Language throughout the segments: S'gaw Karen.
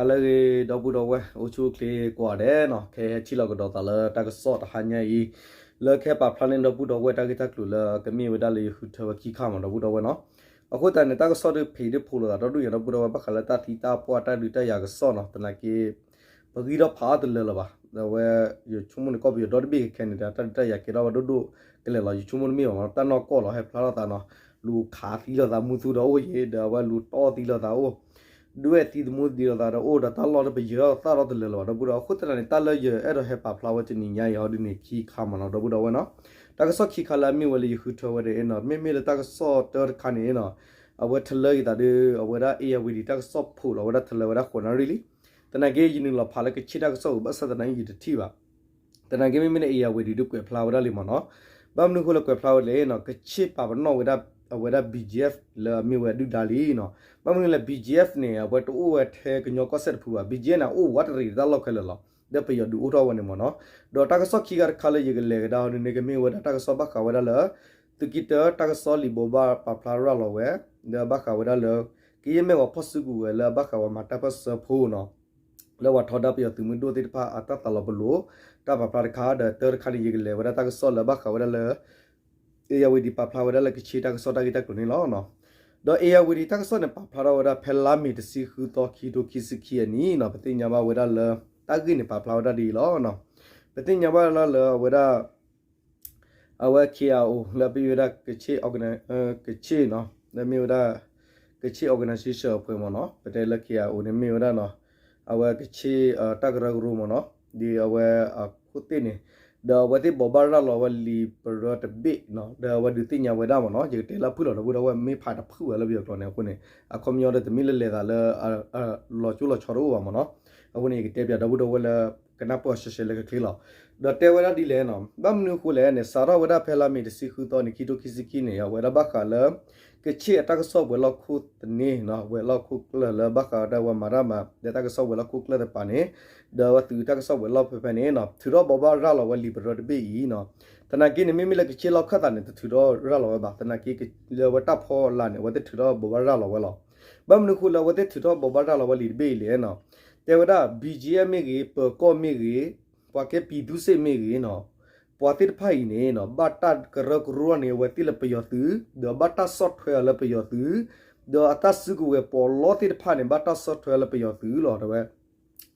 ဟါလၢအဂ့ၤ ဒီပုၢ်ဒီဝဲၢ် အိၣ်ဆူၣ်အိၣ်ချ့ကိးဂၤဒဲးနီၤ, ခဲအံၤဟဲထံၣ်လိာ်ကဒီးသးလၢတၢ်ကစီၣ်တဟါညါအံၤ, လၢကဟဲပာ်ဖျါန့ၢ်ဒီပုၢ်ဒီဝဲၢ် တၢ်ဂ့ၢ်တၢ်ကျိၤလၢကမ့ၢ်ဝဲဒၣ်လၢယဃုထၢဝဲခံခါမး ဒီပုၢ်ဒီဝဲၢ်နီၤ. အဃိသတးန့ၣ် တၢ်ကစီၣ်ဒုးဖံးဒုးဖီၣ်လိာ်သးဒီဒူၣ်ညါ ဒီပုၢ်ဒီဝဲၢ် ဘၣ်ဃးလၢတၢ်သံတၢ်ပှၢ် တၢ်ဒုးတၢ်ယၤကစီၣ်နီၤ, သနာ်က့ ပဂံၢ်ထီၣ်ဖးအါတလၢာ်လၢၤဘၣ်. အဝဲ ယဆိကမိၣ်န့ၣ်ကီၢ်ပယီၤဒီတဘ့ၣ်ခဲခဲန့ၣ်ဒီး တၢ်ဒုးတၢ်ယၤကဲထီၣ်ဝဲဒိၣ်ဒိၣ်ကလဲာ်လီၤ. ယဆိကမိၣ်တမ့ၢ်ဘၣ်မးနီၤ, တၢ်နီၢ်ကီၢ်လီၤ ဟဲဖျါထီၣ်သးနီၤ, လူၤခးသံလိာ်သးမူသူဒီးအိၣ်ယဲ ဒီးအဝဲလူၤတီၢ်သံလိာ်သးအိၣ်, ဒွဲၣ်သံသမူသံလိာ်သးဒီးအိၣ် ဒီးတၢ်လီၢ်တပယၢၤသၣ်ထီၣ်တလၢာ်လၢၤဘၣ် ဒီပုၢ်ဒီဝဲၢ်. အဃိသတးန့ၣ် တၢ်လၢယအဲၣ်ဒိးဟဲပာ်ဖျါဝဲတနံၤညါအံၤဟီဒ်န့ၣ် ခံခါမးနီၤ ဒီပုၢ်ဒီဝဲၢ်နီၤ. တၢ်ကစီၣ်ခံခါလၢအမ့ၢ်ဝဲလၢယဃုထၢဝဲဒၣ်အံၤနီၤ, မ့မ့ၢ်လၢတၢ်ကစီၣ်တၢတခါန့ၣ်နီၤ, အဝဲထလၢက့ၤသးဒီး အဝဲဒၣ် အ့ၣ်ယၤဝံၤဒံး တၢ်ကစီၣ်ဖီၣ်လီၤဝဲဒၣ်ထလၢဝဲဒၣ်ဃိးနၣ်ရံၣ်လံ. သနာ်က့ ယနုာ်လီၤဖးလၢကခ့ၣ်တၢ်ကစီၣ်ပူၤ ဘၣ်ဆၣ်သနာ်က့ယတထံၣ်ဘၣ်. သနာ်က့မ့မ့ၢ်လၢ အ့ၣ်ယၤဝံၤဒံး ဒုးကွဲးဖျါဝဲဒၣ်လံမးနီၤ. ဘၣ်မနုၤအဃိလၢကွဲးဖျါဝဲလဲၣ်နီၤ, ကခ့ၣ်ပာ်ပနီၣ်ဝဲဒၣ် အဝဲဒၣ် ဘီၣ်ကၠံအ့ဖ် လၢအမ့ၢ်ဝဲဒုၣ်ဒါလံနီၤ. ဘၣ်မနုၤလဲၣ် ဘီၣ်ကၠံအ့ဖ် န့ၣ် အဝဲတအိၣ်ဝဲထဲကညီကီၢ်စဲၣ်တဖုဘၣ်. ဘီၣ်ကၠံအ့ဖ် န့ၣ် အိၣ်ဝးတရံးတၢ်လီၢ်ခဲလၢာ်လီၤ. ဒီးပယီၤဒုးအိၣ်ထီၣ်ဝဲန့ၣ်မးနီၤ. ဒီးတၢ်ကစီၣ်ခံခါတခါလၢယကလဲၤကဒါအီၤဒ်န့ၣ် ကမ့ၢ်ဝဲဒၣ်တၢ်ကစီၣ်ဘၣ်ဃးဝဲဒၣ်လၢ သုးက့တၢတၢ်ကစီၣ်လံာ်ဘိးဘၣ်ပာ်ဖျါရၤလီၤဝဲ ဒီးဘၣ်ဃးဝဲဒၣ်လၢ ကယဲၢ်မ့ၢ်ဝဲဖီၣ်စုကဝဲၤလၢအဘၣ်ဃးဝဲမၤတၢ်ပၢၢ်ဆၢဖိနီၤ လၢပှၤထီဒါပယီၤသုးမုၢ်ဒိၣ်သ့ၣ်တဖၣ်အတၢ်သးလီၤပလိာ် တၢ်ပာ်ဖျါတခါ ဒီးတၢတခါန့ၣ် ယကလဲၤဝဲဒၣ်တၢ်ကစီၣ်လၢဘၣ်ဃးဝဲဒၣ်လၢ အ့ၣ်ယၤဝံၤဒံး ပာ်ဖျါဝဲဒၣ်လၢကခ့ၣ်တၢ်ကစီၣ်တၢ်ဂ့ၢ်တၢ်ကျိၤန့ၣ်လီၤ. ဒီးအ့ၣ်ယၤဝံၤဒံး တၢ်ကစီၣ်န့ၣ် ပာ်ဖျါထီၣ်ဝဲဒၣ်ဖဲလါမ့ၤတဆံဃုသီ ခံကထိခံဆံခံအနံၤနီၤ, ပသ့ၣ်ညါဘၣ်ဝဲဒၣ်လၢ တၢ်ဂ့ၢ်န့ၣ် ပာ်ဖျါဝဲဒၣ်ဒ်အံၤလီၤ. ပသ့ၣ်ညါဘၣ်လၢအဝဲဒၣ် အဝဲ ခ့ၣ်အၤအိၣ် လၢအမ့ၢ်ဝဲဒၣ် ကခ့ၣ် ကခ့ၣ်နီၤ လၢအမ့ၢ်ဝဲဒၣ် ကခ့ၣ် organization အဖှဲမးနီၤ, ပတဲလၢ ခ့ၣ်အၤအိၣ် န့ၣ်မ့ၢ်ဝဲဒၣ်နီၤ, အဝဲကခ့ၣ် တၢ်ကရၢကရိမးနီၤ, ဒ်အဝဲအခိၣ်သ့ၣ်န့ၣ်, ဒီးအဝဲသ့ၣ်ဘိးဘၣ်ရၤလီၤဝဲလံာ်ပရၢတဘ့ၣ်နီၤ, ဒီးအဝဲဒုးသ့ၣ်ညါဝဲဒၣ်မးနီၤ, ယကတဲလၢဖုၣ်လီၤ ဒီပုၢ်ဒီဝဲၢ် မ့ၢ်ဖးတဖုၣ်ဝဲလၢပယီၤကျိာ်န့ၣ်အဃိန့ၣ်, အခီပညီဒီးတမ့ၢ်လၢလဲၤသးလၢ လီၤကၠိလီၤဆီတအိၣ်ဘၣ်မးနီၤ, အဃိန့ၣ် ယကတဲပၠးဒီပုၢ်ဒီဝဲၢ်လၢ ကနၢ်ပၢၢ်အီၤရှဲရှဲလၢကချ့လီၤ. ဒီးတဲဝဲဒၣ်ဒ်လဲၣ်နီၤ, ဘၣ်မနုၤအဃိလဲၣ်န့ၣ် စးထီၣ်ဝဲဒၣ်ဖဲလါမ့ၤတဆံဃုသီန့ၣ် ခံကထိခံဆံခံန့ၣ် အဝဲဒၣ်ဘၣ်ဃးလၢ ကခ့ၣ်အတၢ်ကစီၣ်ဝဲၤလီၢ်ခိၣ်သန့နီၤ, ဝဲၤလီၢ်ခိၣ်ကျၢၢ်လၢဘၣ်ဃးဝဲဒၣ်ဝဲမၤတၢ်မၤ ဒီးတၢ်ကစီၣ်ဝဲၤလီၢ်ခိၣ်ကျၢၢ်တပၤန့ၣ်, ဒီးအဝဲသုးတၢ်ကစီၣ်ဝဲၤလီၢ်ဖဲဖဲန့ၣ်နီၤ, ထုးထီၣ်ဘိးဘၣ်ရၤလီၤဝဲလံာ်ပရၢတဘ့ၣ်အံၤနီၤ, သနာ်က့န့ၣ် မ့မ့ၢ်လၢကခ့ၣ်လီၢ်ခၢၣ်သးန့ၣ် တထုးထီၣ်ရၤလီၤဝဲဘၣ်, သနာ်က့လၢအဝဲတၢ်ဖီလာ်န့ၣ် အဝဲသ့ၣ်ထုးထီၣ်ဘိးဘၣ်ရၤလီၤဝဲလီၤ. ဘၣ်မနုၤအဃိလၢအဝဲသ့ၣ်ထုးထီၣ်ဘိးဘၣ်ရၤလီၤဝဲလံာ်တဘ့ၣ်အံၤလဲၣ်နီၤ, တဲဝဲဒၣ် ဘီၣ်ကၠံအ့ဖ် မ့ၢ်ဂ့ၤ, ပၢၤကီၢ်မ့ၢ်ဂ့ၤ, ပှၤကဲပံၤသူစ့ၣ်မ့ၢ်ဂ့ၤနီၤ, ပှၤသ့ၣ်တဖၣ်အံၤန့ၣ်နီၤ ဘၣ်တၢ်ကရၢကရိန့ၢ်အဝဲသ့ၣ်လၢပယီၤသုး, ဒီးဘၣ်တၢ်ဆီၣ်ထွဲအီၤလၢပယီၤသုး, ဒီးအတၢ်စုကဝဲၤပီးလီသ့ၣ်တဖၣ်န့ၣ် ဘၣ်တၢ်ဆီၣ်ထွဲလၢပယီၤသုးလီၤ တဲဝဲ.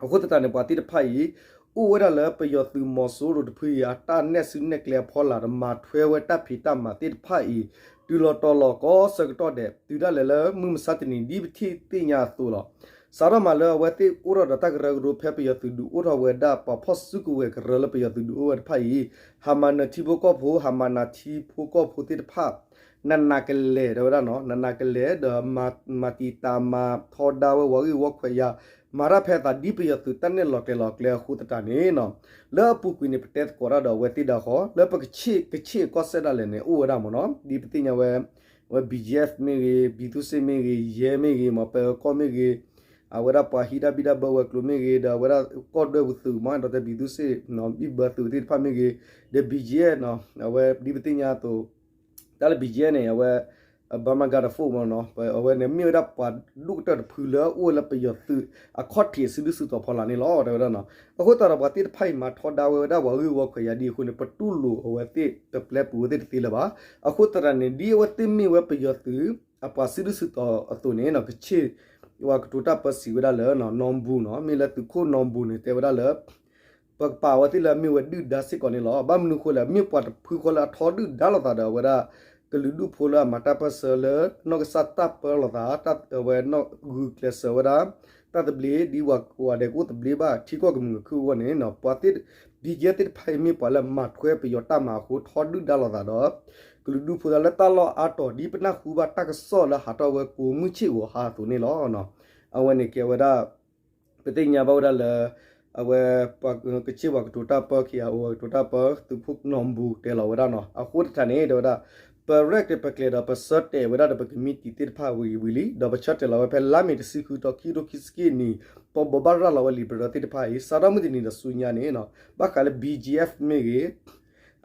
အဃိသတးန့ၣ် ပှၤသ့ၣ်တဖၣ်အံၤ အိၣ်ဝဲဒၣ်လၢပယီၤသုးမီၤစိရိၤတဖုအံၤ အတၢ်နဲၣ်စုနဲၣ်ကျဲအဖီလာ်ဒီး မၤထွဲဝဲတၢ်ဖံးတၢ်မၤသ့ၣ်တဖၣ်အံၤ တုၤလီၤတီၤလီၤကီးဆၢကတီၢ်ဒဲး တုၤဒၣ်လဲာ်လၢမုၢ်မဆါတနံၤ ဒ်ပထံၣ်သ့ၣ်ညါအသိးလီၤ. စးထီၣ်မးလၢအဝဲသ့ၣ်အိၣ်ထီၣ်ဒီးတၢ်ကရၢကရိဖဲပယီၤသုးဒုးအိၣ်ထီၣ်ဝဲဒၣ် ပှၤဖီၣ်စုကဝဲၤကရၢလၢပယီၤသုးဒုးအိၣ်ဝဲတဖၣ်အံၤ ဟးမၤနၢၤထံဖိကီၢ်ဖိ ဟးမၤနၢၤထံဖိကီၢ်ဖိသ့ၣ်တဖၣ် နးနးကလဲာ် တဲဝဲဒၣ်နီၤ, နးနးကလဲာ်ဒီး မၤတံာ်တာ်မၤထီဒါဝဲ ဝၤဂံၢ်ဝီခွဲးယာ် မၤတၢ်ဖဲအသးဒ်ပယီၤသုးတၢ်နဲၣ်လီၤကျဲၤလီၤကျဲအဃိသတးန့ၣ်နီၤ, လၢအပူၤကွံာ်န့ၣ် ပတဲသကိးတၢ်ဒီးအဝဲသ့ၣ်ဒၣ်ဃီ လၢပကခ့ၣ် ကခ့ၣ်အကီၢ်စဲၣ်ဒၣ်လဲာ်န့ၣ် အိၣ်ဝဲဒၣ်မးနီၤ, ဒ်ပသ့ၣ်ညါဝဲ ဝဲ ဘီၣ်ကၠံအ့ဖ် မ့ၢ်ဂ့ၤ, ပံၤသူစ့ၣ်မ့ၢ်ဂ့ၤ, ယဲၢ်မ့ၢ်ဂ့ၤ, မ့ၢ်ပၢၤကီၢ်မ့ၢ်ဂ့ၤ, အဝဲဒၣ်ပှၤဟံးတၢ်ဘံၣ်တၢ်ဘၢဝဲၤကျိၤမ့ၢ်ဂ့ၤ, ဒီးအဝဲဒၣ်ကီၢ်ဒွဲၣ်ပူၤသုးမး ဒီးတဲပံၤသူစ့ၣ် ဘံၣ်ဘၢသုးသ့ၣ်တဖၣ်မ့ၢ်ဂ့ၤ, ဒီး ဘီၣ်ကၠံအ့ဖ် အဝဲဒ်ပသ့ၣ်ညါအသိး တၢ်လၢ ဘီၣ်ကၠံအ့ဖ် န့ၣ် အဝဲ Burma Guard Force မးနီၤ, အဝဲန့ၣ်မ့ၢ်ဝဲဒၣ်ပှၤဒိၣ်ကတၢၢ်တဖုလၢအအိၣ်ဝဲလၢပယီၤသုးအခီၣ်ထံးစုဒုၣ်စုတီၤဖီလာ်န့ၣ်လီၤ တဲဝဲဒၣ်နီၤ. အဃိသတးဒီးပှၤသ့ၣ်တဖၣ်အံၤ မၤထီဒါဝဲဒၣ်ဝၤဂံၢ်ဝီခွဲးယာ်ဒ်အဃိန့ၣ် ပတူၢ်လိာ်အဝဲသ့ၣ် ပပျဲပူၤဝဲသ့ၣ်တသ့လၢၤဘၣ်. အဃိသတးန့ၣ် ဒ်အဝဲသ့ၣ်မ့ၢ်ဝဲပယီၤသုးအပှၤစုဒုၣ်စုတီၤအသိးန့ၣ် ကခ့ၣ်ဝဲကတိၤတၢ်ပၢစံးဝဲဒၣ်လၢ နီၢ်ဘူၣ်နီၤ, မ့ၢ်လၢသုးခိၣ်နီၢ်ဘူၣ်န့ၣ် တဲဝဲဒၣ်လၢ ပကပာ်အဝဲသ့ၣ်လၢအမ့ၢ်ဝဲဒုၣ်ဒါစ့ၢ်ကီးန့ၣ်လီၤ. ဘၣ်မနုၤအဃိလဲၣ်, မ့ၢ်ပှၤတဖုဃီလၢအထီဒုၣ်ဒါလိာ်သးဒီးအဝဲဒၣ် ကလုာ်ဒူၣ်ဖိလၢအမၤတၢ်ပၢၢ်ဆၢလၢနီၢ်ကစၢ်တၢ်ပၢလိာ်သး, အဝဲနီၢ်ဂုာ်ကျဲးစၢးဝဲဒၣ် တၢ်သဘျ့ဒ်ဝၤကိးဂၤဒဲးကအိၣ်သဘျ့ဘၣ် ထံကီၢ်ကမုာ်ကခုအဂီၢ်န့ၣ် ပှၤသ့ၣ် ဘီၣ်ကၠံအ့ဖ် သ့ၣ်တဖၣ်အံၤမ့ၢ်ပှၤလၢမၤထွဲပယီၤတၢ်မၤအဃိ ထီဒုၣ်ဒါလိာ်သးဒီး ကလုာ်ဒူၣ်ဖိသ့ၣ်လၢတၢ်လီၢ်အါတီၤ ဒ်ပနၢ်ဟူဘၣ်တၢ်ကစီၣ်လၢဟးထီၣ်ဝဲကိးမုၢ်ဆ့ၣ်ဂီၤဟါအသိးန့ၣ်လီၤ. အဝဲန့ၣ်ကဲဝဲဒၣ် ပသ့ၣ်ညါဘၣ်ဝဲဒၣ်လၢ အဝဲ ကခ့ၣ်ပှၤကတိၤတၢ်ပၢ ခ့ၣ်အၤအိၣ် ပှၤကတိၤတၢ်ပၢ သုးခိၣ်နီၢ်ဘူၣ်တဲလီၤဝဲဒၣ်နီၤ. အဃိသတးန့ၣ် တဲဝဲဒၣ် ပရဲၣ်ကျဲၤပကျဲၤဒီး ပဆၢတဲာ်ဝဲဒၣ်ဒီး ပကမံးတံာ်သ့ၣ်တဖၣ်ဝံၤဝံၤလံ ဒီးပဆၢတဲာ်လီၤဝဲဖဲလါမ့ၤတဆံဃုသီ ခံကထိခံဆံခံနံၣ် ပဘိးဘၣ်ရၤလီၤဝဲလံာ်ပရၢသ့ၣ်တဖၣ်အံၤ စးထီၣ်မုၢ်တနံၤဒီးဆူညါန့ၣ် ဘၣ်ဃးလၢ ဘီၣ်ကၠံအ့ဖ် မ့ၢ်ဂ့ၤ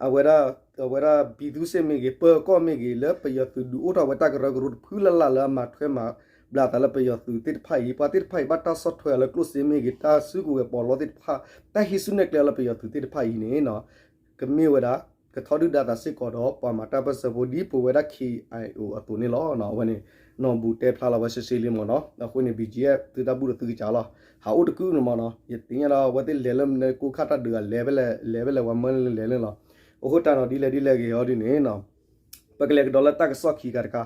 အဝဲဒၣ် အဝဲဒၣ် ဘံသူစ့ၣ်မ့ၢ်ဂ့ၤ ပၢၤကီၢ်မ့ၢ်ဂ့ၤ လၢပယီၤသုးဒုးအိၣ်ထီၣ်ဝဲတၢ်ကရၢကရိတဖုလၢ်လၢ်လၢအမၤထွဲမၤ ဘျးအသးလၢပယီၤသုးသ့ၣ်တဖၣ်အံၤ, ပှၤသ့ၣ်တဖၣ်အံၤ ဘၣ်တၢ်ဆီၣ်ထွဲအီၤလၢကျိၣ်စ့မ့ၢ်ဂ့ၤ, တၢ်စုကဝဲၤပီးလီသ့ၣ်တဖၣ်, တၢ်ဟံးစုနဲၣ်ကျဲအီၤလၢပယီၤသုးသ့ၣ်တဖၣ်အံၤန့ၣ် ကမ့ၢ်ဝဲဒၣ် ကထီဒုၣ်ဒါသးစ့ၢ်ကီးဒီး ပှၤမၤတၢ်ပၢၢ်ဆၢဖိ ဒ်ပဝဲဒၣ် ခ့ၣ်အဲၣ်အိၣ် အသိးန့ၣ်လီၤ. အဝဲန့ၣ် နီၢ်ဘူတဲဖျါလီၤဝဲရှဲရှဲလံမ့ၢ်နီၤ. အဃိန့ၣ် ဘံၣ်ကၠံအ့ သုတၢ်ဘူၣ်ဒီးသုကစၢ်လီၤ. ဟးအိၣ်တကုၢ်န့ၣ်မ့ၢ်နီၤ. ယသ့ၣ်ညါဒီး အဝဲသ့ၣ်လဲၤလၢမနုၤကိခါတၢ်ဒုးဂၤ လဲၤဖဲလဲၣ် လဲၤဖဲလဲၣ် ဝဲမၢလဲၤလၢလီၤ. အဃိတၢ်နီၤ ဒ်လဲၣ်ဒ်လဲၣ်ဂ့ၤအီၤဒ်န့ၣ် ပကလဲၤကဒီးလၢတၢ်ကစီၣ်ခံခါတခါ,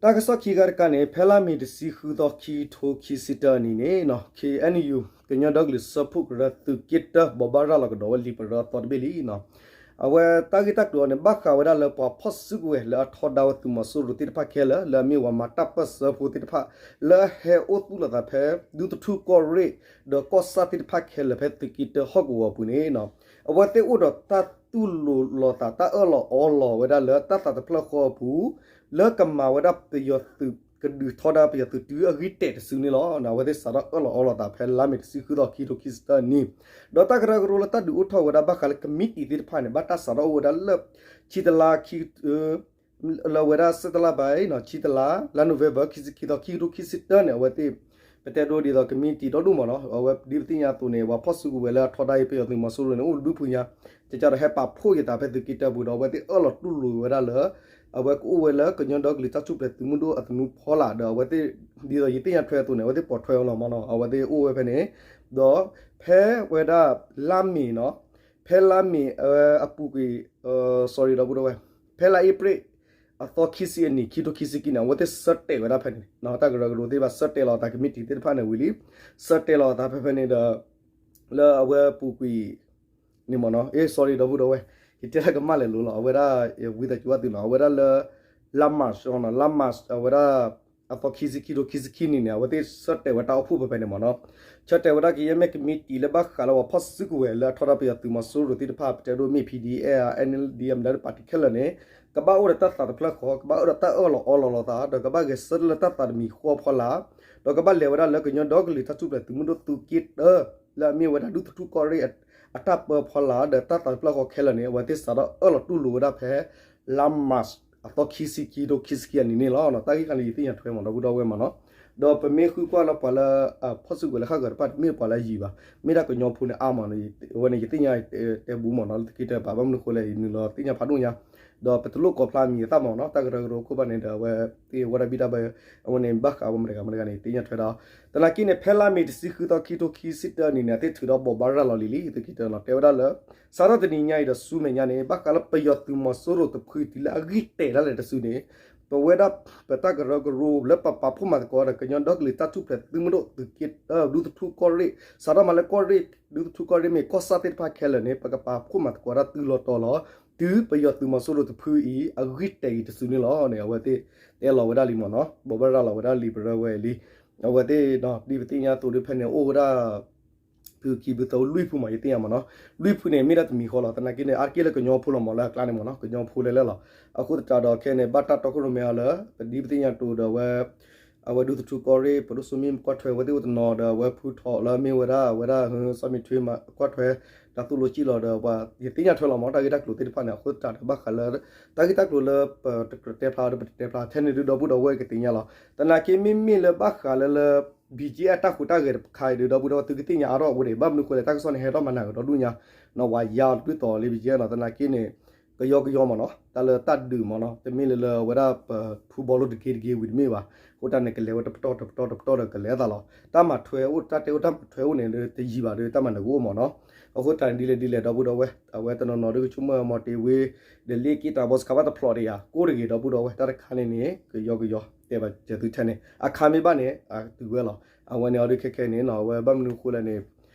တၢ်ကစီၣ်ခံခါတခါန့ၣ် ဖဲလါမ့ၤတဆံဃုသီ ခံကထိခံဆံတၢအနံၤန့ၣ် ခ့ၣ်အဲၣ်ယူၣ် ကညီဒီကလုာ်စၢဖှိၣ်ကရၢသုးက့တၢ ဘိးဘၣ်ရၤလီၤကဒီးဝဲလံာ်ပရၢအသီတဘ့ၣ်လံ. အဝဲတၢ်ဂ့ၢ်တၢ်ကျိၤအံၤန့ၣ် ဘၣ်ဃးဝဲဒၣ်လၢပှၤဖီၣ်စုကဝဲၤလၢအထီဒါဝဲသုးမီၤစိရိၤသ့ၣ်တဖၣ်ခဲလၢာ် လၢအမ့ၢ်ပှၤမၤတၢ်ပၢၢ်ဆၢဖိသ့ၣ်တဖၣ် လၢဟဲအိၣ်သူၣ်လီၤသးဖဲ ဒူသထူၣ်ကီၢ်ရ့ၣ် ဒီးကီၢ်ဆၣ်သ့ၣ်တဖၣ်ခဲလၢာ်ဖဲသုးက့တၢဟီၣ်ကဝီၤအပူၤန့ၣ် အဝဲသ့ၣ်အိၣ်ဒီးတၢ်သူၣ်လိၤလီၤသး တၢ်အၢၣ်လီၤအီလီၤဝဲဒၣ်လၢတၢ်သးတဖျၢၣ်ဃီအပူၤ လၢကမၤဝဲဒၣ်ပယီၤသုး ကဒုးထီဒါပယီၤသုးတုၤအဂံၢ်တဲာ်တစုန့ၣ်လီၤ. အဝဲသ့ၣ်စးထီၣ်အၢၣ်လီၤအီလီၤသးဖဲလါမ့ၤတဆံဃုသီ ခံကထိခံဆံတၢအနံၤ, ဒီးတၢ်ကရၢကရိလၢတၢ်ဒုးအိၣ်ထီၣ်ဝဲဒၣ်ဘၣ်ဃးလၢကမံးတံာ်သ့ၣ်တဖၣ်န့ၣ် ဘၣ်တၢ်စးထီၣ်အိၣ်ဝဲဒၣ်လၢ ခံတလါ ခံ လၢအဝဲဒၣ် စဲးတလါဘၣ် ဆံတလါ လါ November ခံဆံခံသီ ခံကထိခံဆံတၢန့ၣ် အဝဲသ့ၣ် ပတဲဒိဒ်သိးကမံးတံာ်ဒီဒူၣ်မ့ၢ်နီၤ, အဝဲဒ်ပသ့ၣ်ညါအသိးန့ၣ် ပှၤဖီၣ်စုကဝဲၤလၢအထီဒါအံၤ ပယီၤသုးမီၤစိရိၤန့ၣ် အိၣ်ဒူပူၤညါ, ကကဒီးဟဲပာ်ဖှိၣ်ယသးဖဲသုးက့တၢပူၤဒီး အဝဲသ့ၣ်အၢၣ်လီၤတူၢ်လိာ်ဝဲဒၣ်လၢ အဝဲကအိၣ်ဝဲလၢကညီဒီကလုာ်တၢ်ထူၣ်ဖျဲးသုးမုၢ်ဒိၣ်အသနူဖီလာ် ဒီးအဝဲသ့ၣ် ဒ်သိးယသ့ၣ်ညါထွဲအသိးန့ၣ် အဝဲသ့ၣ်ပိာ်ထွဲအီၤလီၤမ့ၢ်နီၤ, အဝဲသ့ၣ်အိၣ်ဝဲဖဲန့ၣ်, ဒီးဖဲဝဲဒၣ်လါမ့ၤနီၤ, ဖဲလါမ့ၤအပူၤကွံာ် sorry ဒီပုၢ်ဒီဝဲၢ်, ဖဲလါအ့ဖြ့ၣ် အသီခံဆံအနံၤ ခံကထိခံဆံခံန့ၣ် အဝဲသ့ၣ်ဆၢတဲာ်ဝဲဒၣ်ဖဲန့ၣ် တၢ်ကရၢကရိသ့ၣ်တဖၣ် ဆၢတဲာ်လီၤအသးကမံးတံာ်သ့ၣ်တဖၣ်န့ၣ်ဝံၤလံ, ဆၢတဲာ်လီၤအသးဖဲဖဲန့ၣ်ဒီး လၢအဝဲပူၤကွံာ် န့ၣ်မ့ၢ်နီၤ, အ့ sorry ဒီပုၢ်ဒီဝဲၢ်, ယတဲတၢ်ကမၣ်လဲၣ်လိၤလီၤ, အဝဲဒၣ် ဝံသးစူၤဘၣ်သုနီၤ, အဝဲဒၣ်လၢ လါ March လါ March အဝဲဒၣ် အသီခံဆံခံ ခံဆံခံနံၤန့ၣ် အဝဲသ့ၣ်ဆၢတဲာ်ဝဲတၢ်အိၣ်ဖှိၣ်ဖဲဖဲန့ၣ်မ့ၢ်နီၤ, ဆၢတဲာ်ဝဲဒၣ်ကယဲၢ်မ့ၢ်ကမံးတံာ်လၢဘၣ်ဃးလၢပှၤဖီၣ်စုကဝဲၤလၢအထီဒါပယီၤသုးမီၤစိရိၤသ့ၣ်တဖၣ် ပတဲဒိၣ်မ့ၢ် P D F အ N L D M လၢပၣ်တံၣ်ခဲလၢာ်န့ၣ် ကဘၣ်အိၣ်ဒီးတၢ်သးတဖျၢၣ်ဃီ, ကဘၣ်အိၣ်ဒီးတၢ်အၢၣ်လီၤအီလီၤလိာ်သး, ဒီးကဘၣ်ဂဲၤဆၢထၢၣ်လၢတၢ်သးတမံၤဃီဖီလာ်, ဒီးကဘၣ်လဲၤဝဲဒၣ်လၢကညီဒီကလုာ်တၢ်ထူၣ်ဖျဲးသုးမုၢ်ဒိၣ်သုးက့တၢ လၢအမ့ၢ်ဝဲဒၣ်ဒူသထူၣ်ကီၢ်ရ့ၣ်အတၢ်ပၢဖီလာ် ဒီးတၢ်သးတဖျၢၣ်ဃီခဲလၢာ်န့ၣ် အဝဲသ့ၣ်စးထီၣ်အၢၣ်လီၤတူၢ်လိာ်ဝဲဒၣ်ဖဲ လါ March အသီခံဆံခံ ခံကထိခံဆံခံအနံၤန့ၣ်လီၤ. တၢ်ဂ့ၢ်ခါန့ၣ်ယသ့ၣ်ညါထွဲမ့ၢ်ဒီပုၢ်ဒီဝဲၢ်မ့ၢ်နီၤ, ဒီးပမ့ၢ်ဃုကွၢ်လၢပှၤလၢ ဖီၣ်စုကဝဲၤလၢဃၣ်ဃၢၤတဖၣ် တမ့ၢ်ပှၤလၢယံၤဘၣ်, မ့ၢ်ဒၣ်ကညီဖိန့ၣ်အါမး, အဝဲန့ၣ်ယသ့ၣ်ညါတဲဘူးမ့ၢ်နီၤ, လၢသုးက့တၢဘၣ်, ဘၣ်မနုၤဃိလဲၣ် ယနုာ်လီၤသ့ၣ်ညါဖးဒိၣ်ညါ, ဒီးပတလိၣ်ကိးဖျါမံၤအသၣ်မ့ၢ်နီၤ, တၢ်ကရၢကရိခိၣ်ဘၣ်န့ၣ်ဒီး အဝဲသ့ၣ်ဝဲဒၣ်ဘံၣ်တၢ်ဘၢ အဝဲန့ၣ်ဘၣ်ဃးဝဲမတၤတဂၤမတၤတဂၤန့ၣ် သ့ၣ်ညါထွဲဒီး သနာ်က့န့ၣ် ဖဲလါမ့ၤတဆံဃုသီ ခံကထိခံဆံတၢအနံၤန့ၣ် အသ့ၣ်ထုးဒီးဘိးဘၣ်ရၤလီၤလံၤလံၤ သုးက့တၢနီၤ, တဲဝဲဒၣ်လၢ စးထီၣ်တနံၤညါအံၤဒီးဆူမဲာ်ညါန့ၣ် ဘၣ်ဃးလၢပယီၤသုးမီၤစိရိၤတဖုတုၤလၢအဂံၢ်တဲာ်ဒၣ်လဲာ်တစုန့ၣ် ပဝဲဒၣ်ပတၢ်ကရၢကရိ လၢပပာ်ဖှိၣ်မၤသကိးဒီး ကညီဒီကလုာ်တၢ်ထူၣ်ဖျဲးသုးမုၢ်ဒိၣ်သုးက့တၢ ဒူသထူၣ်ကီၢ်ရ့ၣ် စးထီၣ်မးလၢကီၢ်ရ့ၣ် ဒူသထူၣ်ကီၢ်ရ့ၣ်မ့ၢ်ကီၢ်ဆၣ်သ့ၣ်တဖၣ်ခဲလၢာ်န့ၣ် ပကပာ်ဖှိၣ်မၤသကိးတၢ်တုၤလီၤတီၤလီၤ တုၤပယီၤသုးမီၤစိရိၤတဖုအံၤ အဂံၢ်တဲာ်အံၤတစုန့ၣ်လီၤန့ၣ် အဝဲသ့ၣ်တဲလီၤဝဲဒၣ်လံမ့ၢ်နီၤ, ဘိးဘၣ်ရၤလီၤဝဲဒၣ်လံၤပရၢဝဲလံ, အဝဲသ့ၣ်ဒီး ဒ်ပသ့ၣ်ညါအသိးဒ်ဖဲန့ၣ် အိၣ်ဝဲဒၣ် ဖုခံဖုသၢ လွံၢ်ဖုမး ယသ့ၣ်ညါမ့ၢ်နီၤ, လွံၢ်ဖုန့ၣ် မ့ၢ်ဒၣ်တမံၤဃီလီၤ, သနာ်က့န့ၣ် အါတက့ၢ်လၢကညီဖိလီၤမး လၢအကျါန့ၣ်မ့ၢ်နီၤ, ကညီဖိလဲၣ်လဲၣ်လီၤ, အဃိသတးဒီးခဲန့ၣ် ဘၣ်တၢ်တီခိၣ်ရိၣ်မဲအီၤလၢ ပဒ်ပသ့ၣ်ညါတိၤဒီးဝဲ အဝဲဒူသထူကီၢ်ရ့ၣ် ပဒိၣ်စိမ့ၣ်ကွၢ်ထွဲဝဲသ့ၣ်အိၣ်တနီၤဒီး အဝဲဖုထီၣ်လၢအမ့ၢ်ဝဲဒၣ် အဝဲဒၣ် စီၤမံၤထွ့မၤကွၢ်ထွဲ တၢ်သိၣ်လိစံၣ်လီၤဒီး ပှၤယသ့ၣ်ညါထွဲလီၤမး တၢ်ဂ့ၢ်တၢ်ကျိၤသ့ၣ်တဖၣ်န့ၣ် အဃိသတးဒီးဘၣ်ဃးလၢ တၢ်ဂ့ၢ်တၢ်ကျိၤလၢပတတဲဖျါဒီး ပတတဲဖျါထဲန့ၣ်ဒုး ဒီပုၢ်ဒီဝဲၢ်ကသ့ၣ်ညါလီၤ, သနာ်က့မ့မ့ၢ်လၢဘၣ်ဃးလၢလၢ ဘံၣ်ကၠံအတၢ်ဟူးတၢ်ဂဲၤတခါအံၤဒုး ဒီပုၢ်ဒီဝဲၢ်သုကသ့ၣ်ညါအါထီၣ်အဝဲဒၣ် ဘၣ်မနုၤဃိလဲၣ် တၢ်ကစီၣ်န့ၣ်ဟဲထီၣ်မၤနၢၤကဒီးဒူၣ်ညါ နီၢ်ဝၤယါအီၤတဘျုးတီၤလံ ဘံၣ်ကၠံနီၤ သနာ်က့န့ၣ် ကယီကယီမ့ၢ်နီၤ တၢ်လၢတၢ်ဒုးမ့ၢ်နီၤ တမ့ၢ်လၢလၢအဝဲဒၣ်ပထူဘီလိတက့တက့ဝံၤတမ့ၢ်ဘၣ်, အဃိတၢ်န့ၣ် ကလဲၤဝဲတပတီၢ်တပတီၢ်တပတီၢ်ဒီးကလဲၤအသးလီၤ, တၢ်မၤထွဲအိၣ် တၢ်တဲအိၣ်တၢ်မၤထွဲအိၣ်န့ၣ် တယံာ်ဘၣ်ဒီး တၢ်မၤနၢၤကအိၣ်မ့ၢ်နီၤ, အဃိတၢ်န့ၣ်ဒ်လဲၣ်ဒ်လဲၣ် ဒီပုၢ်ဒီဝဲၢ် အဝဲတနီၤနီၤဒုးကဆိကမိၣ်မီၤတ့ၢ်ဝ့ ဒီးလ့ၣ်က့တၢ်ဘီစခါဘၣ်တဖျိးတယၤ ကိၣ်တဂ့ၤ ဒီပုၢ်ဒီဝဲၢ် တၢ်တခါန့ၣ်န့ၣ် ကယီကယီ တဲဘၣ်စၢၤသုထဲန့ၣ် အခါမ့ၢ်ဘၣ်န့ၣ် အတုၤဝဲလီၤ, အဝဲန့ၣ်အီၤဒုးခဲခဲန့ၣ်နီၤ အဝဲဘၣ်မနုၤအဃိလဲၣ်န့ၣ်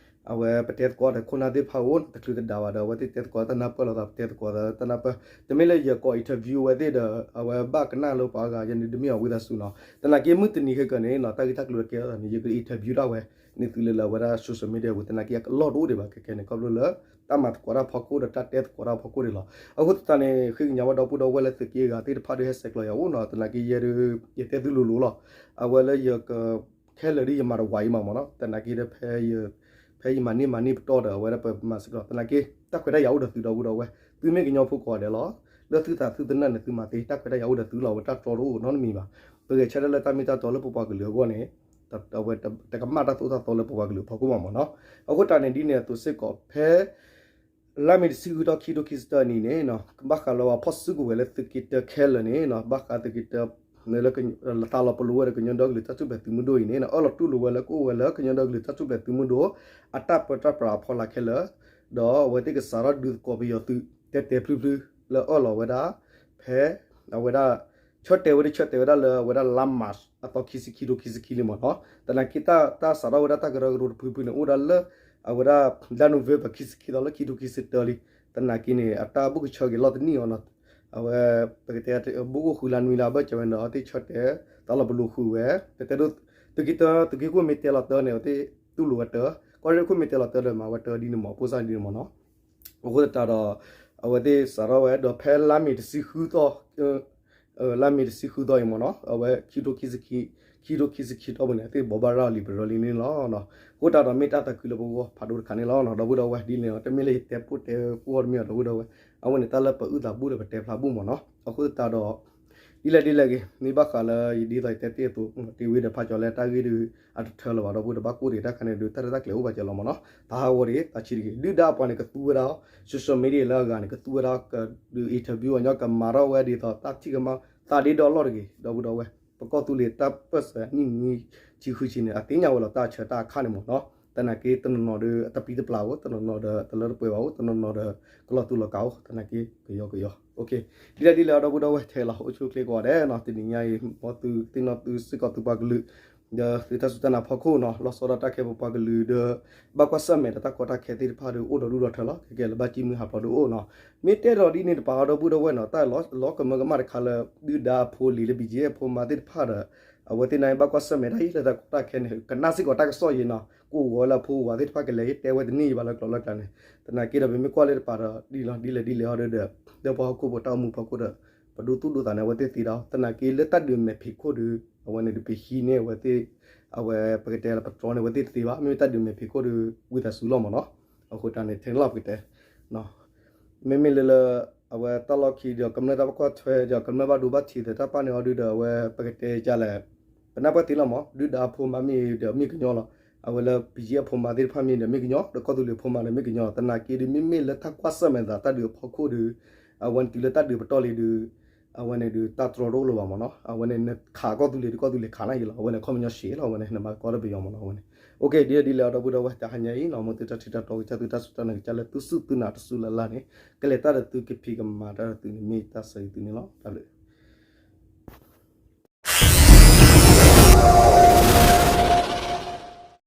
အဝဲပတဲသကိးဒီးခိၣ်နၢ်သ့ၣ်တဖၣ်အိၣ် တချုးတဒါဘၣ်ဒီး အဝဲသ့ၣ်တဲသကိးတၢ်နၢ်ပၢၢ်လိာ်သး ပတဲသကိးတၢ်နၢ်ပၢၢ်, တမ့ၢ်လၢယကိး interview အဝဲသ့ၣ်ဒီး အဝဲဘၣ်ကနၣ်လၢပှၤအဂၤ ယန့ၣ်ဒုးမ့ၢ်အဝံသးစူၤနီၤ, သနာ်က့မုၢ်တနံၤခဲကနံၣ်နီၤ တၢ်ဂ့ၢ်တၢ်ကျိၤလၢကဲထီၣ်သးန့ၣ် ယက interview ဒၣ်ဝဲ န့ၣ်သုလၢလၢအဝဲဒၣ် social media ပူၤ သနာ်က့အကလီၢ်တအိၣ်ဒံးဘၣ်ခဲခဲန့ၣ် ခီဖျိလၢ တၢ်မၤသကိးတၢ်ဖီခိၣ်ဒီးတၢ်တဲသကိးတၢ်ဖီခိၣ်ဒံးလီၤ, အဃိသတးန့ၣ် ဃ့ကညးဝဲဒီပုၢ်ဒီဝဲၢ်လၢသုးက့အဂၤသ့ၣ်တဖၣ်ဒုးဟဲဆဲးကျိးယၤအိၣ်နီၤ သနာ်က့ယဲဒုး ယတဲသုလိၤလိၤလီၤ, အဝဲလၢယက ခဲလၢာ်ဒ်ယမၤတဝၤအံၤမးမ့ၢ်နီၤ သနာ်က့ဒီး ဖဲယမၤန့ၢ်မၤန့ၢ်ပတီၢ်ဒီး အဝဲဒၣ်ပမၤစ့ၢ်ကီး သနာ်က့ တၢ်ခွဲးတၢ်ယာ်အိၣ်ဒီးသုဒီပုၢ်ဒီဝဲၢ် သုမ့ၢ်ကညီဖိကိးဂၤဒဲးလီၤ, လၢသုသးသုသနၢၣ်န့ၣ် သုမၤသ့ တၢ်ခွဲးတၢ်ယာ်အိၣ်ဒီးသုလီၤ, အဝဲတၢ်တြီတအိၣ်နီတမံၤဘၣ်. ပဂဲၤဆၢထၢၣ်လၢတၢ်မ့ၢ်တၢ်တီလၢပပှၤကလုာ်အဂီၢ်န့ၣ် အဝဲတကမၣ်တၢ်သိၣ်တၢ်သီလၢပပှၤကလုာ်အဖီခိၣ်ဘၣ်မ့ၢ်နီၤ. အဃိတၢ်န့ၣ်ဒ်န့ၣ်အသိးစ့ၢ်ကီး ဖဲ လါမ့ၤတဆံဃုသီ ခံထိခံဆံတၢအနံၤန့ၣ် ဘၣ်ဃးလၢပှၤဖီၣ်စုကဝဲၤလၢသုးက့တၢခဲလၢာ်န့ၣ် ဘၣ်ဃးသုးက့တၢ လၢသးလီၤပလိာ်ဝဲဒီးကညီဒီကလုာ်တၢ်ထူၣ်ဖျဲးသုးမုၢ်ဒိၣ်အံၤန့ၣ် အၢၣ်လီၤတူၢ်လိာ်ဝဲလၢကအိၣ်ဝဲလၢကညီဒီကလုာ်တၢ်ထူၣ်ဖျဲးသုးမုၢ်ဒိၣ် အတၢ်ပၢတၢ်ပြးအဖီလာ်ခဲလၢာ်, ဒီးအဝဲသ့ၣ်ကစးထီၣ်ဒုးသကိးပယီၤသုး တဲာ်တဲာ်ဖျုဖျုလၢအၢၣ်လီၤဝဲဒၣ် ဖဲ အဝဲဒၣ် ဆၢတဲာ်ဝဲဒၣ် ဆၢတဲာ်ဝဲဒၣ်လၢအဝဲဒၣ်လါမးအသီခံဆံခံ ခံထိခံဆံခံလံမ့ၢ်နီၤ. သနာ်က့တၢ်စးထီၣ်ဝဲဒၣ်တၢ်ကရၢကရိတဖုဖုန့ၣ် အိၣ်ဝဲဒၣ်လၢ အဝဲဒၣ် လါနိၣ်ဝ့ဘၢၣ် ခံဆံခံသီလၢခံထိခံဆံတၢလံ. သနာ်က့န့ၣ် အတၢ်ဘူၣ်ကဆၢက့ၤလီၢ်တနံၣ်အီၤနီၤ. အဝဲ ပကတဲ ဘူးကအိၣ်ဃုာ်လါနွံလါဘၢၣ်စၢၤဝဲဒီး အဝဲသ့ၣ်ဆၢတဲာ် သးလီၤပလိာ်ဃုာ်ဝဲ ပတဲဒိ သုးက့တၢ သုးက့ခိၣ်မ့ၢ်တဲလီၤတၢ်န့ၣ် အဝဲသ့ၣ်တူၢ်လိာ်ဝဲတၢ်, ကီၢ်ရ့ၣ်ခိၣ်မ့ၢ်တဲလီၤတၢ်ဒီးမၤဝဲတၢ်ဒ်န့ၣ်မ့ၢ် ဖိစၢ်ဒ်န့ၣ်မ့ၢ်နီၤ. အဃိသတးဒီး အဝဲသ့ၣ်စးထီၣ်ဝဲဒီးဖဲလါမ့ၤတဆံဃုသီ လါမ့ၤတဆံဃုသီအံၤမ့ၢ်နီၤ အဝဲ ခံထိခံဆံခံ ခံထိခံဆံခံတီၢ်ပူၤန့ၣ် အဝဲသ့ၣ်ဘိးဘၣ်ရၤလံာ်ပရၢလံန့ၣ်လီၤ. အဃိသတးဒီးမ့ၢ်တၢ်သးခုလၢပဂီၢ်ဖးဒိၣ်တခါန့ၣ်လီၤ. ဒီပုၢ်ဒီဝဲၢ်ဒ်န့ၣ် တမ့ၢ်လၢယတဲပိၢ်တဲပှီၢ်တမ့ၢ်ဒီပုၢ်ဒီဝဲၢ် အဝဲန့ၣ်တၢ်လၢပအုၣ်သးဘူၣ်ဒီးပတဲဖျါဘူၣ်မ့ၢ်နီၤ. အဃိသတးဒီး ဒ်လဲၣ်ဒ်လဲၣ်ဂ့ၤ မ့ၢ်ဘၣ်ဃးလၢယဒ်သိးယတဲတ့ၢ်အသိး တ့ၢ်ဝံၤဒီးဖးကၠီၤလဲတၢ်ဂ့ၢ်ဒီး အတထၢလၢၤဘၣ်ဒီပုၢ်ဒီဝဲၢ် ဘၣ်ကိၢ်တဂ့ၤတၢ်ခါန့ၣ်ဒီး တၢ်ရဲၣ်တၢ်ကျဲၤအိၣ်ဘၣ်ကလီၤမ့ၢ်နီၤ. တၢ်ဟးဂီၤတဂ့ၤ တၢ်ဆံးတဂ့ၤ ဒုၣ်ဒါအပှၤန့ၣ် ကသူဝဲဒၣ် social media လၢအဂၤန့ၣ် ကသူဝဲဒၣ်ကဒုး interview အညီ ကမၤထီၣ်ဝဲဒ်သိးတၢ်ထံၣ်ကမၣ်သးဒ့ဒီအလီၢ်တဂ့ၤ ဒီပုၢ်ဒီဝဲၢ် ပကီၢ်သူလ့ၤတၢ်ပၢၢ်ဆၢနံၣ်နွံဆံဃုဆံန့ၣ် အသ့ၣ်ညါဝဲလီၤတၢ်ဆၢတၢ်အခါန့ၣ်မ့ၢ်နီၤ. သနာ်က့တနီၤနီၤဒီး အတပျံၤတပျၢ်အိၣ် တနီၤနီၤဒီးတလၢတပှဲၤဘၣ်အိၣ် တနီၤနီၤဒီး ကလီၤတူာ်လီၤကာ်အိၣ် သနာ်က့ကယီကယီ ဒ်လဲၣ်ဒ်လဲၣ်ဒီပုၢ်ဒီဝဲၢ်ထဲလီၤ အိၣ်ဆူၣ်အိၣ်ချ့ကိးဂၤဒဲးနီၤ. တနံၤညါအံၤ မ်သုသ့ၣ်နီၣ်သုစ့ၢ်ကီးသုပှၤကလုာ် ဒီးသုတၢ်စူၢ်တၢ်နာ်ဖီခိၣ်နီၤ လီၤဆီဒၣ်တၢ်ခဲပပှၤကလုာ်ဒီး ဘၣ်ကွၢ်ဆၢၣ်မဲာ်ဒီးတၢ်ကီတၢ်ခဲသ့ၣ်တဖၣ်ဒီး အိၣ်ဒီးဒူၣ်ဒီးထၢလီၤ. ခဲကဲလၢဘၣ်ကံၣ်မုၢ်ဟးဖျိးဒီးအိၣ်နီၤ. မ့ၢ်တဲဒီးဒ်န့ၣ်တပၤဒီပုၢ်ဒီဝဲၢ်နီၤ တၢ်လီၤကမၢကမၣ်တခါလၢ ဒုၣ်ဒါအဖိလံၤလၢ ဘံၣ်ကၠံၣ် အဖိမါသ့ၣ်တဖၣ်ဒီး အဝဲသ့ၣ်န့ၣ်ဘၣ်ကွၢ်ဆၢၣ်မဲာ်တၢ်အံၤလၢတၢ်ကီတၢ်ခဲန့ၣ် ကနၣ်စ့ၢ်ကီးတၢ်ကစီၣ်ယံၤနီၤ ကအိၣ်ဂီၤဝဲလၢအဖိအဝၤသ့ၣ်တဖၣ်ကလဲၤယတဲဝဲတန့ၢ်ယံၤဘၣ်လၢကျိာ်လၢကျါန့ၣ်. သနာ်က့ဒီးပမ့ၢ်ကွၢ်လၢတပၤဒီး ဒ်လီၤဒ်လဲၣ်ဒ်လဲၣ်ဟီဒီး လၢပှၤဟီၣ်ခိၣ်ဖိတၢ်အိၣ်မူဖီခိၣ်ဒီး ပဒိသူၣ်ဒိသးန့ၣ် အဝဲသ့ၣ်သ့ဒီး သနာ်က့လၢတၢ်ဒုးမဲာ်ဖံးခိၣ်ဒီး အဝဲန့ၣ်ဒီးပဟံးန့ၢ်အဝဲသ့ၣ် အဝဲပကတဲလၢပတြီန့ၢ်အဝဲသ့ၣ်တသ့ဘၣ်. မ့မ့ၢ်တၢ်ဒုးမဲာ်ဖံးခိၣ်ဒီး ဝံသးစူၤလီၤမ့ၢ်နီၤ. အဃိတၢ်န့ၣ် ထဲန့ၣ်လီၤပကတဲ မ့မ့ၢ်လၢလၢ အဝဲတၢ်လီၢ်ခံဒီး ကမျၢၢ်တၢ်ဘၣ်ကွၢ်ထွဲဒီး ကမျၢၢ်ဘၣ်ဒိဘၣ်ထံးဒီးတၢ်ပာ်န့ၢ်အီၤဒုဒီး အဝဲပကတဲကလဲၣ် ပနၢ်ပၢၢ်သ့လီၤမ့ၢ် ဒုၣ်ဒါအဖိမါမ့ၢ်ဒီးမ့ၢ်ကညီလီၤ. အဝဲလၢ ဘံၣ်ကၠံၣ် အဖိမါသ့ၣ်တဖၣ်မ့ၢ်ဒီးမ့ၢ်ကညီ ဒီးကီၢ်သူလ့ၤအဖိမါဒီးမ့ၢ်ကညီလီၤ. သနာ်က့ဒီး မ့မ့ၢ်လၢတၢ်ကွၢ်ဆၢၣ်မဲာ်သးတၢ်ဒုးအဖီခိၣ်ဒီး အဝဲန့ၣ်တုၤလၢတၢ်ဒုးပတီၢ်လံဒီး အဝဲန့ၣ်ဒီးတၢ်တြီတအိၣ်လၢၤဘၣ်မ့ၢ်နီၤ. အဝဲန့ၣ်နခးကီၢ်သူလ့ၤဒီး ကီၢ်သူလ့ၤခးနၤယံၤလီၤ. အဝဲန့ၣ် ခီပညီရှဲလီၤ အဝဲန့ၣ် နမၤကီၢ်လၢပယီၤမ့ၢ်နီၤ အဝဲန့ၣ်. အိၣ်က့ ဒ်လဲၣ်ဒ်လဲၣ်ဒီပုၢ်ဒီဝဲၢ် တဟါညါအံၤနီၤ မ်သုတၢ်ထံၣ်တၢ်တီကစၢ် သုတၢ်စူၢ်တၢ်နာ်ကစၢ်လၢသုစူၢ်သုနာ်တစူၢ်လၢ်လၢ်န့ၣ် ကလဲၤတၢ်ဒီးသုကဖံးကမၤတၢ်ဒီးသုန့ၣ် မ့ၢ်တၢ်ဆၢဂ့ၤသုန့ၣ်လီၤ. တၢ်ဘျုး